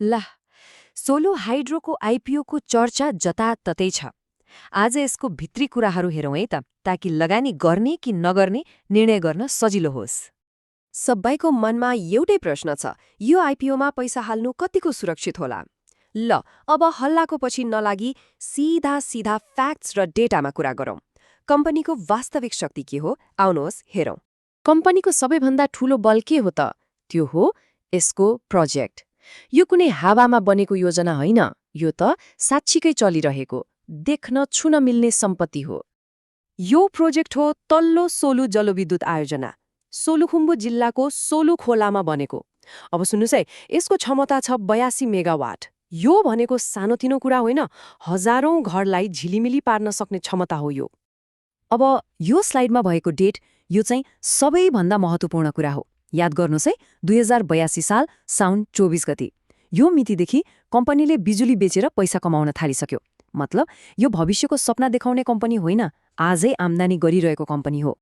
ल सोलो हाइड्रोको आइपिओको चर्चा जताततै छ। आज यसको भित्री कुराहरू हेरौँ है त, ताकि लगानी गर्ने कि नगर्ने निर्णय गर्न सजिलो होस्। सबैको मनमा एउटै प्रश्न छ, यो आइपिओमा पैसा हाल्नु कतिको सुरक्षित होला? ल अब हल्लाको पछि नलागी सीधा फ्याक्ट्स र डेटामा कुरा गरौँ। कम्पनीको वास्तविक शक्ति के हो, आउनुहोस् हेरौँ। कम्पनीको सबैभन्दा ठूलो बल के हो त? त्यो हो यसको प्रोजेक्ट। यो कुनै हावामा बनेको योजना होइन, यो त साँच्चीकै चलिरहेको, देख्न छुन मिल्ने सम्पत्ति हो। यो प्रोजेक्ट हो तल्लो सोलु जलविद्युत आयोजना, सोलुखुम्बु जिल्लाको सोलु खोलामा बनेको। अब सुन्नुहोस् है, यसको क्षमता छ 82 मेगावाट। यो भनेको सानोतिनो कुरा होइन, हजारौं घरलाई झिलिमिली पार्न सक्ने क्षमता हो यो। अब यो स्लाइडमा भएको डेट, यो चाहिँ सबैभन्दा महत्त्वपूर्ण कुरा हो। याद गर्नुहोस् है, 2082 साल साउन 24 गते। यो मितिदेखि कम्पनीले बिजुली बेचेर पैसा कमाउन थालिसक्यो। मतलब यो भविष्यको सपना देखाउने कम्पनी होइन, आजै आम्दानी गरिरहेको कम्पनी हो।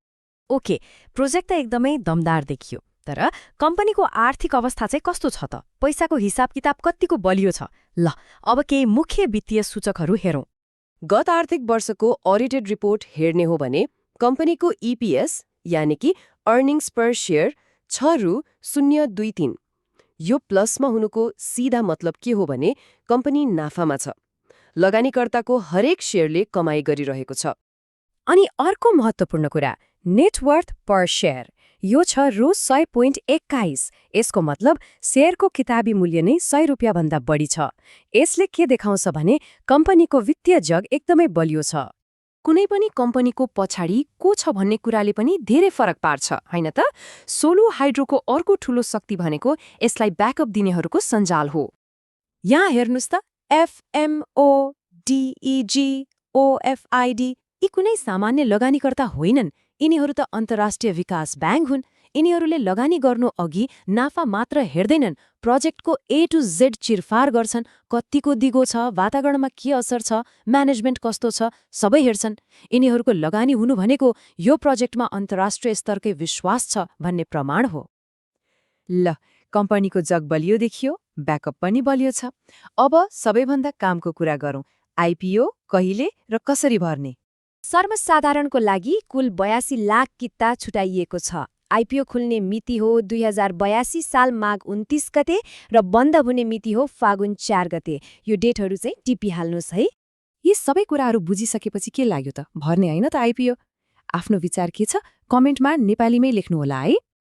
ओके, प्रोजेक्ट त एकदमै दमदार देखियो, तर कम्पनीको आर्थिक अवस्था चाहिँ कस्तो छ त? पैसाको हिसाब किताब कतिको बलियो छ? ल अब केही मुख्य वित्तीय सूचकहरू हेरौँ। गत आर्थिक वर्षको अडिटेड रिपोर्ट हेर्ने हो भने कम्पनीको इपिएस यानि कि अर्निङ्स पर शेयर 6.023। यो प्लसमा हुनुको सीधा मतलब के हो भने कम्पनी नाफामा छ। लगानीकर्ताको हरेक शेयरले कमाई गरिरहेको छ। अनि अर्को महत्त्वपूर्ण कुरा, नेटवर्थ पर शेयर, यो छ रु 100.21। यसको मतलब शेयरको किताबी मूल्य नै 100 रुपियाँभन्दा बढी छ। यसले के देखाउँछ भने कम्पनीको वित्तीय जग एकदमै बलियो छ। कुनै पनि कम्पनीको पछाडि को छ भन्ने कुराले पनि धेरै फरक पार्छ, होइन त? सोलु हाइड्रोको अर्को ठूलो शक्ति भनेको यसलाई ब्याकअप दिनेहरूको सञ्जाल हो। यहाँ हेर्नुहोस् त, एफएमओ, डिइजी, ओएफआइडी, यी कुनै सामान्य लगानीकर्ता होइनन्। यिनीहरू त अन्तर्राष्ट्रिय विकास ब्याङ्क हुन्। यिनीहरूले लगानी गर्नु अघि नाफा मात्र हेर्दैनन्, प्रोजेक्टको ए टु जेड चिरफार गर्छन्। कतिको दिगो छ, वातावरणमा के असर छ, म्यानेजमेन्ट कस्तो छ, सबै हेर्छन्। यिनीहरूको लगानी हुनु भनेको यो प्रोजेक्टमा अन्तर्राष्ट्रिय स्तरकै विश्वास छ भन्ने प्रमाण हो। ल कम्पनीको जग बलियो देखियो, ब्याकअप पनि बलियो छ। अब सबैभन्दा कामको कुरा गरौँ, आइपिओ कहिले र कसरी भर्ने? सर्वसाधारणको लागि कुल 82 लाख किता छुटाइएको छ। आइपिओ खुल्ने मिति हो 2082 साल माघ 29 गते र बन्द हुने मिति हो फागुन 4 गते। यो डेटहरू चाहिँ टिपिहाल्नुहोस् है। यी सबै कुराहरू बुझिसकेपछि के लाग्यो त? भर्ने होइन त आइपिओ? आफ्नो विचार के छ कमेन्टमा नेपालीमै लेख्नुहोला है।